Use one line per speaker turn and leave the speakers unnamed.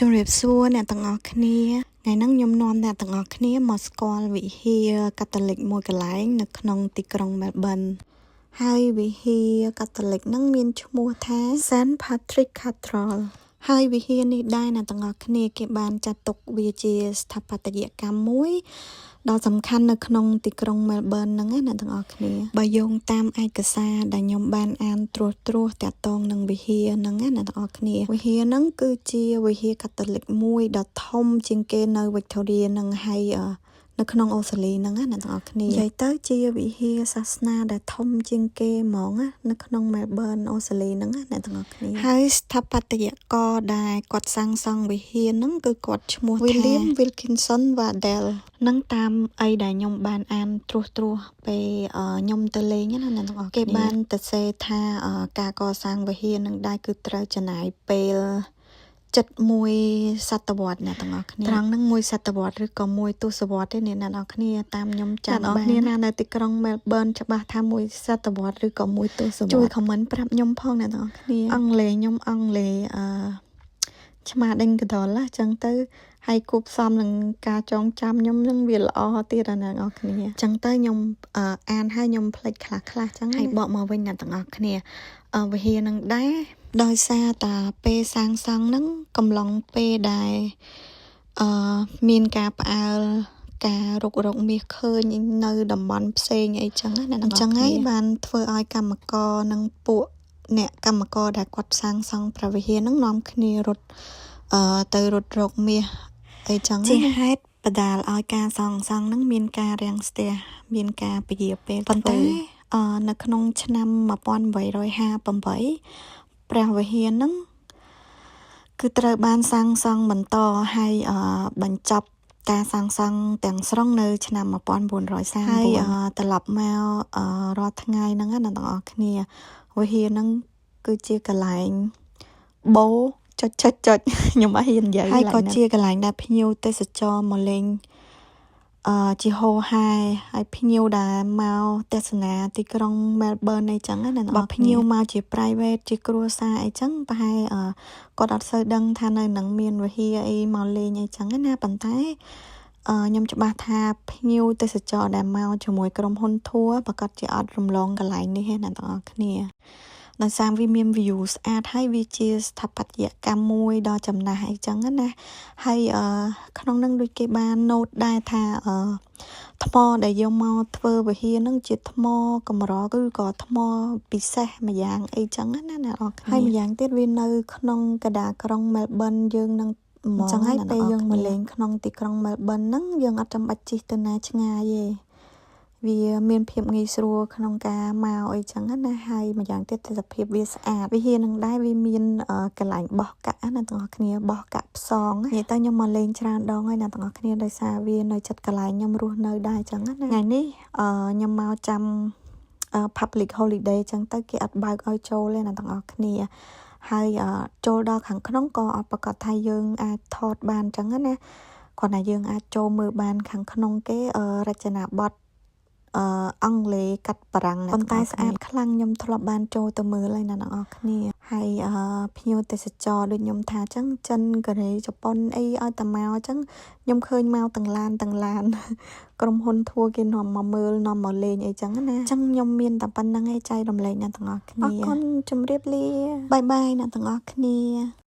ជំរាបសួរអ្នកទាំងអស់គ្នាថ្ងៃហ្នឹងខ្ញុំនាំអ្នកទាំងអស់គ្នាមកស្គាល់វិហារកាតូលិកមួយកន្លែងនៅក្នុងទីក្រុងមែលប៊នហើយវិហារកាតូលិកហ្នឹងមានឈ្មោះថា Saint Patrick Cathedral ហើយវិហារនេះដែរអ្នកទាំងអស់គ្នាគេបានចាត់ទុកវាជាស្ថាបត្យកម្មមួយដ៏សំខាន់នៅក្នុងទីក្រុងមែលប៊នហ្នឹងណាអ្នកទាំងអស់គ្នាបើយោងតាមឯកសារដែលខ្ញុំបានអានត្រួសត្រាសតាក់ទងនឹងវិហារហ្នឹងណាអ្នកទាំងអស់គ្នាវិហារហ្នឹងគឺជាវិហារកាតូលិកមួយដ៏ធំជាងគេនៅវិកតូរីហ្នឹងហើយនៅក្នុងអូស្ត្រាលីហ្នឹងណាអ្នកទាំងអស់គ្នានិយាយទៅជាវិហារសាសនាដែលធំជាងគេហ្មងណានៅក្នុងមែលប៊នអូស្ត្រាលីហ្នឹងណាអ្នកទាំងអស់គ្នាហើយស្ថាបត្យករដែលគាត់សាងសង់វិហារហ្នឹងគឺគាត់ឈ្មោះថា William Wilkinson Waddell នឹងតាមអីដែលខ្ញុំបានអានត្រួសត្រាសពេលខ្ញុំទៅលេងណាអ្នកទាំងអស់គ្នាគេបានទៅសេថាការកសាងវិហារនឹងដែរគឺត្រូវចំណាយពេលចិត្តមួយសតវត្សអ្នកទាំងអស់គ្នាត្រង់នឹងមួយសតវត្សឬក៏មួយទសវត្សទេអ្នកទាំងអស់គ្នាតាមខ្ញុំចាំបានគ្នាណានៅទីក្រុងមែលប៊នច្បាស់ថាមួយសតវត្សឬក៏មួយទសវត្សជួយ comment ប្រាប់ខ្ញុំផងអ្នកទាំងអស់គ្នាអង់គ្លេសខ្ញុំអង់គ្លេសអឺឆ្មាដេញកដលណាចឹងទៅហើយគួបផ្សំនឹងការចងចាំខ្ញុំនឹងវាល្អទៀតអាអ្នកនរគ្នាចឹងទៅខ្ញុំអានហើយខ្ញុំភ្លេចខ្លះខ្លះចឹងហើយបកមកវិញអ្នកទាំងអស់គ្នាវិហារនឹងដែរដោយសារតាពេលសាងសង់ហ្នឹងកំឡុងពេលដែលអឺមានការផ្អើលការរុករកមាសឃើញនៅតំបន់ផ្សេងអីចឹងណាអញ្ចឹងហើយបានធ្វើឲ្យកម្មករនិងពួកអ្នកកម្មករដែលគាត់សាងសង់ព្រះវិហារហ្នឹងនាំគ្នារត់អឺទៅរត់រកមាសអីចឹងជាហេតុបដាលឲ្យការសង់សង់ហ្នឹងមានការរាំងស្ទះមានការពជាពេលប៉ុន្តែអឺនៅក្នុងឆ្នាំ1858ព្រះវិហារហ្នឹងគឺត្រូវបានសាងសង់បន្តហើយបញ្ចប់ការសាងសង់ទាំងស្រុងនៅឆ្នាំ1934ហើយត្រឡប់មករាល់ថ្ងៃហ្នឹងណាអ្នកទាំងអស់គ្នាវិហារហ្នឹងគឺជាកន្លែងបូចុចចុចចុចខ្ញុំអត់ហ៊ាននិយាយហើយក៏ជាកន្លែងដែលភ្ញៀវទេសចរមកលេងអឺជាហោហែហើយភ្ញៀវដែលមកទស្សនាទីក្រុងមែលប៊នអីចឹងណាបើភ្ញៀវមកជា private ជាគ្រួសារអីចឹងប្រហែលគាត់អត់សូវដឹងថានៅនឹងមានវិហារអីមកលេងអីចឹងណាប៉ុន្តែអឺខ្ញុំច្បាស់ថាភ្ញៀវទេសចរដែលមកជាមួយក្រុមហ៊ុន tour ប្រកាសជាអត់រំលងកន្លែងនេះទេអ្នកទាំងអស់គ្នាដោយសារវាមាន view ស្អាតហើយវាជាស្ថាបត្យកម្មមួយដ៏ចំណាស់អីចឹងណាហើយអឺក្នុងនឹងដូចគេបាន note ដែរថាអឺថ្មដែលយកមកធ្វើវិហារនឹងជាថ្មកម្រឬក៏ថ្មពិសេសម្យ៉ាងអីចឹងណាអ្នកនរគ្នាហើយម្យ៉ាងទៀតវានៅក្នុងកណ្ដាលក្រុងមែលប៊នយើងនឹងហ្មងចឹងហើយពេលយើងមកលេងក្នុងទីក្រុងមែលប៊នហ្នឹងយើងអត់ចាំបាច់ជិះទៅណាឆ្ងាយទេវាមានភាពងាយស្រួលក្នុងការមកអីចឹងណាហើយម្យ៉ាងទៀតទេសភាពវាស្អាតវិហារនឹងដែរវាមានកន្លែងបោះកាក់ណាទាំងអស់គ្នាបោះកាក់ផ្សងនិយាយទៅខ្ញុំមកលេងច្រើនដងហើយណាទាំងអស់គ្នាដោយសារវានៅជិតកន្លែងខ្ញុំរស់នៅដែរចឹងណាថ្ងៃនេះខ្ញុំមកចាំ public holiday ចឹងទៅគេអត់បើកឲ្យចូលទេណាទាំងអស់គ្នាហើយចូលដល់ខាងក្នុងក៏អត់ប្រកាសថាយើងអាចថតបានចឹងណាគ្រាន់តែយើងអាចចូលមើលបានខាងក្នុងគេរចនាបថអឺអង់គ្លេសកាត់បារាំងប៉ុន្តែស្អាតខ្លាំងខ្ញុំធ្លាប់បានចូលទៅមើលហើយណាអ្នកនរគ្នាហើយអឺភ្ញៀវទេសចរដូចខ្ញុំថាអញ្ចឹងចិនកូរ៉េជប៉ុនអីឲ្យតែមកអញ្ចឹងខ្ញុំឃើញមកទាំងឡានទាំងឡានក្រុមហ៊ុន tour គេនាំមកមើលនាំមកលេងអីចឹងណាអញ្ចឹងខ្ញុំមានតែប៉ុណ្្នឹងឯងចែករំលែកអ្នកទាំងអស់គ្នាអរគុណជម្រាបលា bye bye អ្នកទាំងអស់គ្នា។